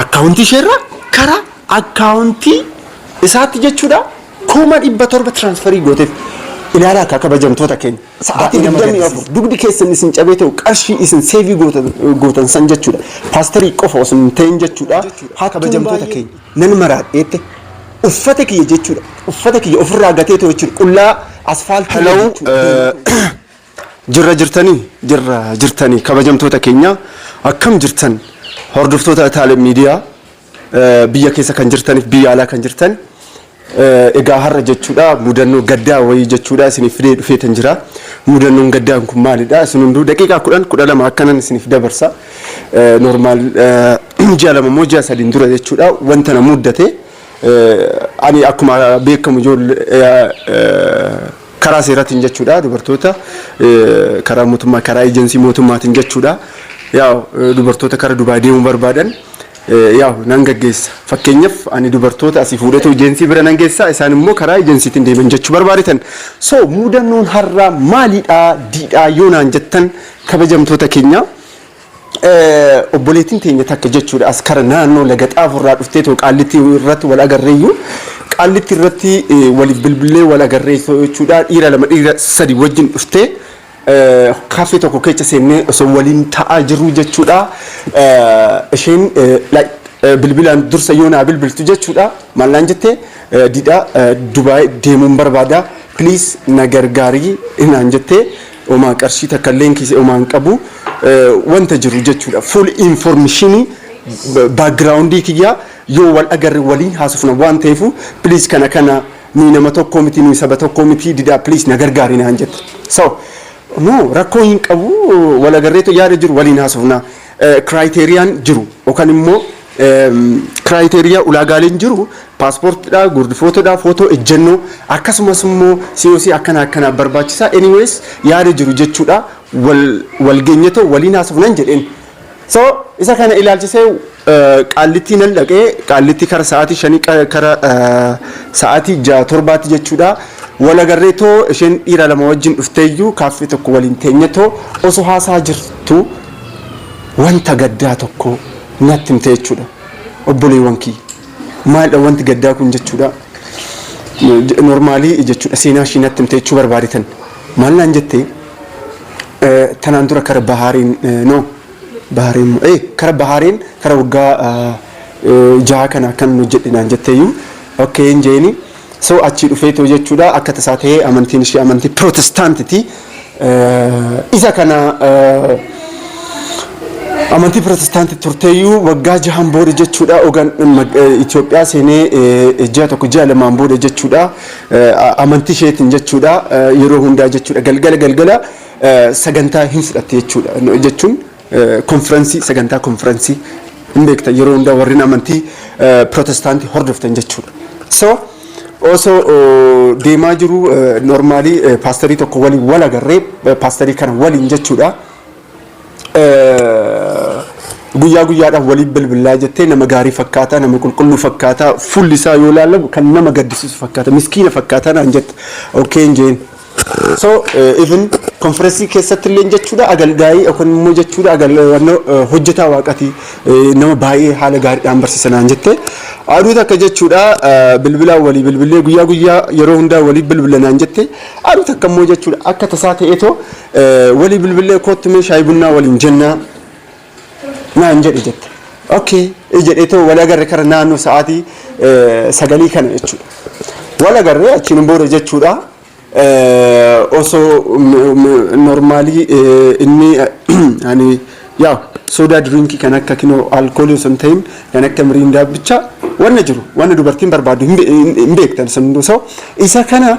Akkaawuntii isheerraa karaa akkaawuntii isaatti jechuudha 700,000 transferii gooteef. Ilaalaa akka kabajamtoota keenya. Sa'aatii Baay'ee nama 24 dugdi keessan isin cabee ta'u qarshii isin seevii gootan san jechuudha. Paasterii qofa osoo hin ta'in jechuudha. Haa kabajamtoota keenya nan maraadheette uffata kiyya jechuudha. Uffata kiyya ofirraa gatee ta'u jechuudha. Qullaa asfaaltii Hello, jechuudha. Jirra jirtanii jirra jirtanii kabajamtoota keenya, akkam jirtan hordoftoota Itaalee miidiyaa, biyya keessa kan jirtaniif biyya alaa kan jirtan? Egaa har'a jechuudha mudannoo gaddaa wayii jechuudha isiniif fidee dhufeetan jira. Mudannoon gaddaan kun maalidha? Isin hunduu daqiiqaa 10 12 akkanan isiniif dabarsa. Normal ji'a 2 immoo ji'a 3n dura jechuudha wanta na muddate. Ani akkuma beekamu ijoollee karaa seeraatiin jechuudha dubartoota karaa mootummaa, karaa ejensii mootummaatiin jechuudha, yaa dubartoota kara Dubaay deemuu barbaadan yaa nan gaggeessa. Fakkeenyaaf ani dubartoota asii fuudhetu ejensii bira nan geessa, isaan immoo karaa ejensiitiin deeman jechuu barbaadetan. So mudannoon har'aa maalidha diidhaa yoo naan jettan, kabajamtoota keenya, obboleettiin teenya takka jechuudha as kara naannoo Laga Xaafurraa dhuftee too Qaallitti irratti wal agarreeyyu. Qaallitti irratti waliif bilbilee wal agarree jechuudha, dhiira lama dhiira sadi wajjin dhuftee kaaffee tokko keessa seennee osoo waliin ta'aa jirru jechuudha. Isheen bilbilaan dursa yoo naa bilbiltu jechuudha maal naan jette? "Didha, Dubaay deemuun barbaada, please na gargaarii" naan jette. Homaa qarshii takka illee kiisee homaa hin qabu, wanta jiru jechuudha. Full information background kiyya yoo wal agarre waliin haasofna waan ta'eef, please kana kana nuyi nama tokko miti, nuyi saba tokko miti, didaa, please na gargaari naan jette. So no, rakkoo hin qabu, wal agarreetu yaada jiru waliin haasofna. Criteriaan jiru yookaan immoo criteria ulaagaaleen jiru paaspoortiidha, gurdi footoodha, footoo ejjennoo, akkasumas immoo COC akkana akkana barbaachisaa. Anyways, yaada jiru jechuudha wal wal geenyetoo waliin haasofnan jedheen. So isa kana ilaalchisee Qaallittii nan dhaqee, Qaallittii kara sa'aatii 5 kara sa'aatii 6 7tti jechuudha. Wal agarreetoo isheen dhiira lama wajjin dhufteeyyuu kaaffee tokko waliin teenyetoo osoo haasaa jirtu wanta gaddaa tokko natti himte jechuudha. Obboleewwan kiyya. Maalidha wanti gaddaa kun jechuudha? Normally jechuudha seenaa ishii natti himte jechuu barbaadetan. Maal naan jette? Tanaan dura kara Bahaariin, no, Bahaariin, kara Bahaariin kara waggaa 6 kana akkan hojjedhe naan jetteeyyuu, okay hin jeeni. So achii dhufeetoo jechuudha akka tasaa ta'ee amantiin ishee amantii Pirootestaantiti. Isa kana amantii Pirootestaantii turteeyyuu waggaa 6n booda jechuudha ogan Itoophiyaa seenee ji'a 1 ji'a 2n booda jechuudha amantii isheetiin jechuudha yeroo hundaa jechuudha galgala galgala sagantaa hin fudhatte jechuudha, jechuun konfiraansii, sagantaa konfiraansii hin beektan yeroo hundaa warreen amantii Pirootestaantii hordoftan jechuudha. So osoo deemaa jiru normally paasterii tokko waliin wal agarree, paasterii kana waliin jechuudha. Guyyaa guyyaadhaan waliin bilbilaa jettee, nama gaarii fakkaata, nama qulqulluu fakkaata, fuulli isaa yoo ilaalamu kan nama gaddisiisu fakkaata, miskiina fakkaata naan jette. Okay jeen. So even konferensii keessatti illee jechuudha agalgaayii yookaan immoo jechuudha hojjetaa waaqati, nama baay'ee haala gaariidhaan barsiisa naan jette. Aduu takka jechuudha bilbilaan walii bilbilee guyyaa guyyaa yeroo hundaa walii bilbila naan jette. Aduu takka immoo jechuudha akka tasaa ta'eetoo walii bilbilee, "Kottu mee shaayii bunnaa waliin jennaa" naan jedhe jette. Okay jedheetoo wal agarre kara naannoo sa'aatii 9 kana jechuudha. Wal agarree achiin booda jechuudha osoo normally inni ani yaa soda drinkii kan akka kinoo alkoolii osoo hin ta'in kan akka Mirinda bicha wanna jiru, wanna dubartiin barbaadu hin beektan sun. So isa kana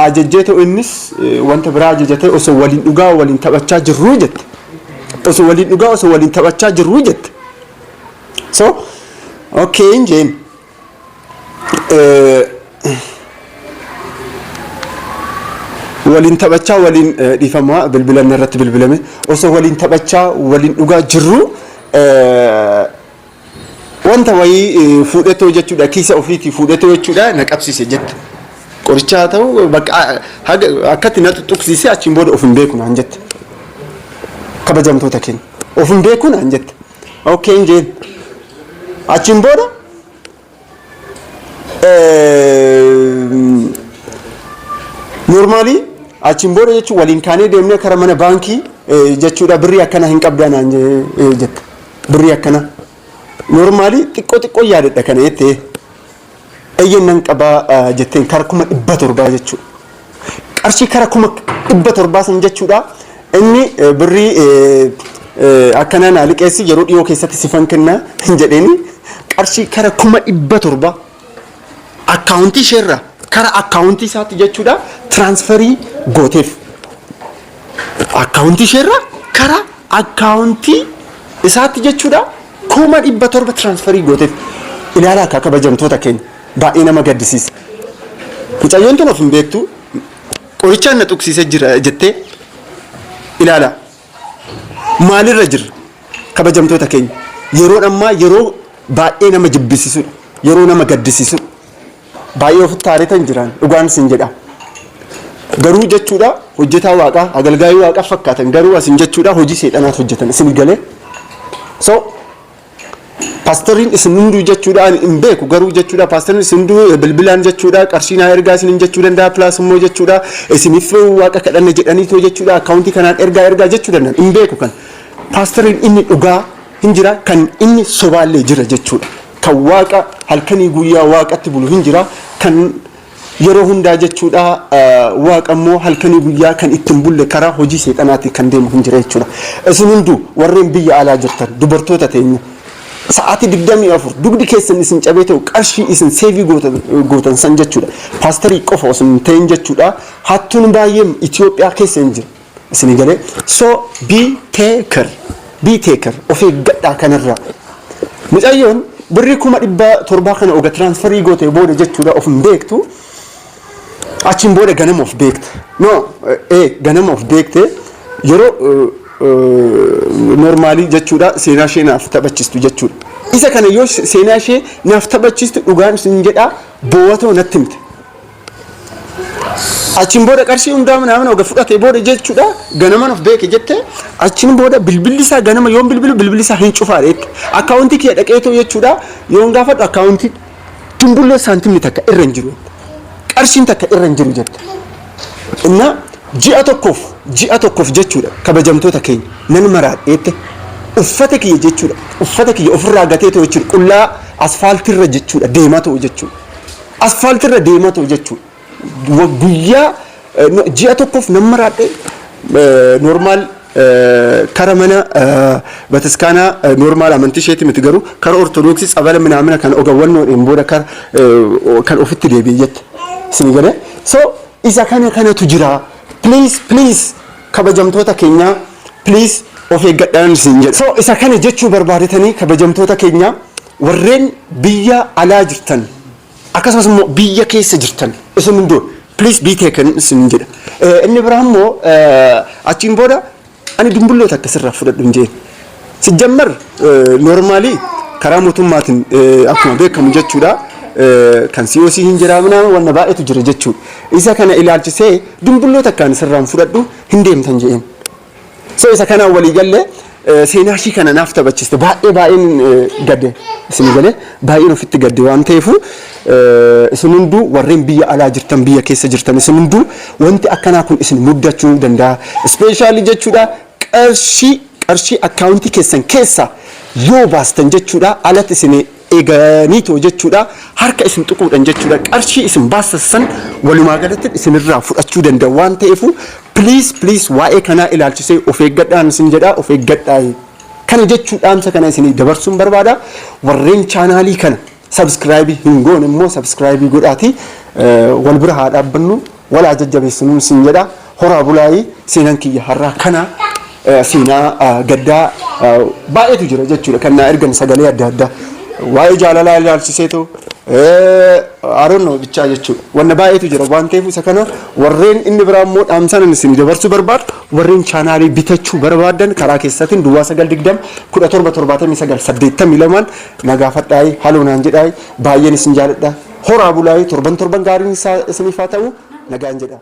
ajajjee ta'u innis wanta biraa ajajatee osoo waliin dhugaa waliin taphachaa jirruu jette. Osoo waliin dhugaa osoo waliin taphachaa jirruu jette. So okay jeen. Waliin taphachaa waliin, dhiifamaa, bilbilan irratti bilbilame, osoo waliin taphachaa waliin dhugaa jirru wanta wayii fuudhetoo jechuudha kiisa ofiitii fuudhetoo jechuudha na qabsiise jette. Qoricha haa ta'u bakka haga akkatti na xuxuqsiise, achiin booda of hin beeku naan jette. Kabajamtoota keenya, of hin beeku naan jette. Okay jeen. Achiin booda normally achiin booda jechuun waliin kaanee deemnee kara mana baankii jechuudha, birrii akkana hin qabdaa naan jette. Birrii akkana. Normally xiqqoo xiqqoo yaadadha kana jettee. Eeyyeen, nan qabaa jetteen, kara 700,000 jechuudha. Qarshii kara 700,000 san jechuudha. Inni birrii akkanaa naa liqeessi, yeroo dhiyoo keessatti sifan kennaa hin jedheeni, qarshii kara 700,000 akkaawuntii isheerraa kara akkaawuntii isaatti jechuudha transfer gooteef. Akkaawuntii isheerraa kara akkaawuntii isaatti jechuudha 700,000 transfer gooteef. Ilaalaa akka kabajamtoota keenya, baay'ee nama gaddisiisa. Mucayyoon tun of hin beektu, qorichaan na tuqsiisee jira jettee. Ilaala. Maalirra jirra, kabajamtoota keenya? Yeroon ammaa yeroo baay'ee nama jibbisiisudha. Yeroo nama gaddisiisudha. Baay'ee ofitti aaretan jiran, dhugaan isin jedha. Garuu jechuudha hojjetaa waaqaa, agalgaayii waaqaa fakkaatan, garuu asin jechuudha hojii seexanaatu hojjetan isin galee. So paastoriin isin hunduu jechuudha ani hin beeku, garuu jechuudha paastoriin isin hunduu bilbilaan jechuudha qarshii naa ergaa isinin jechuu danda'a, plus immoo jechuudha isiniif waaqa kadhanne jedhaniitoo jechuudha akkaawuntii kanaan ergaa ergaa jechuu danda'an, hin beeku kan. Paastoriin inni dhugaa hin jira, kan inni sobaallee jira jechuudha. Kan waaqa halkanii guyyaa waaqatti bulu hin jira, kan yeroo hundaa jechuudha waaqa immoo halkanii guyyaa kan ittiin bulle karaa hojii seexanaatti kan deemu hin jira jechuudha. Isin hunduu warreen biyya alaa jirtan, dubartoota teenya, sa'aatii 24 dugdi keessan isin cabee ta'u qarshii isin save gootan san jechuudha. Paasterii qofa osoo hin ta'in jechuudha, hattuun baay'een Itoophiyaa keessa hin jira. Isin galee? So be taker, be taker, of eeggadhaa kanarraa. Mucayyoon birrii 700,000 kana oga transfer goote booda jechuudha of hin beektu. Achiin booda ganama of beekte. No, ganama of beekte, yeroo normally jechuudha seenaa ishee naaf taphachiistu jechuudha. Isa kana yoo seenaa ishee naaf taphachiistu, dhugaan isin jedhaa, boowwatoo natti himte. Achiin booda qarshii hundaa mana oga fudhatee booda jechuudha ganaman of beeke jette. Achiin booda bilbilli isaa ganama yoon bilbilu bilbilli isaa hin cufaadha jette. Akkaawuntii kiyya dhaqeetoo jechuudha yoon gaafadhu akkaawuntii tumbulloo saantimni takka irra hin jiru. Qarshiin takka irra hin jiru jette. Inna ji'a tokkoof jechuudha, kabajamtoota keenya, nan maraadheette, uffata kiyya jechuudha uffata kiyya ofirraa gatee ta'u jechuudha, qullaa asfaaltirra jechuudha deemaa ta'u jechuudha, asfaaltirra deemaa ta'u jechuudha. Guyyaa ji'a tokkoof nan maraadhe. Normal kara mana bataskaanaa, normal amantii isheeti miti, garuu kara ortodoksii tsabala minaamina kan ogawwannoodhaan booda kara kan ofitti deebi'e jette. Isin galee? So isa kana kanatu jira. Please, please, kabajamtoota keenyaa, please of eeggadhaan isin jedha. So isa kana jechuu barbaadetanii, kabajamtoota keenyaa, warreen biyya alaa jirtan akkasumas immoo biyya keessa jirtan, isin hunduu please be taken isin jedha. Inni biraa immoo achiin booda ani dumbulloota akkasirraa fudhadhu hin jeen. Sijjammar normally karaa mootummaatiin akkuma beekamu jechuudha kan COC hin jira, wanna baay'eetu jira jechuudha. Isa kana ilaalchisee dumbulloota akkaan sirraan fudhadhu, hin deemtan jeen. So isa kanaan walii galle, seenaa ishii kana naaf taphachiste. Baay'ee baay'een gadde, isin galee? Baay'een ofitti gadde waan ta'eefu, isin hunduu warreen biyya alaa jirtan, biyya keessa jirtan, isin hunduu wanti akkanaa kun isin muddachuu danda'a. Especially jechuudha qarshii akkaawuntii keessan keessa yoo baastan jechuudha, alatti isin eeganiitoo jechuudha harka isin tuquudhan jechuudha qarshii isin baastan san walumaa galatti isinirraa fudhachuu danda'a waan ta'eefu, please, please, waa'ee kanaa ilaalchisee of eeggadhaan isin jedha, of eeggadhaa. Kana jechuu dhaamsa kana isinii dabarsuun barbaada. Warreen chaanaalii kana subscribe hin goone immoo subscribe godhaati wal bira haa dhaabbannu, wal haa jajjabeessinu isin jedha. Horaa bulaayii. Seenaan kiyya har'aa kana, seenaa gaddaa baay'eetu jira jechuudha kan naa ergan sagalee adda addaa waa'ee jaalalaa ilaalchiseetu aroonnoo bichaa jechuudha, wanna baay'eetu jira waan ta'eef, isa kana warreen inni biraa immoo dhaamsan isin dabarsuu barbaadu, warreen chaanaalii bitachuu barbaadan karaa keessatiin 0920 17 79 82 na gaafadhaayii, haloo naan jedhaayii. Baay'een isin jaaladha. Horaa bulaayii. Torban torban gaariin isiniif haa ta'u, nagaan jedha.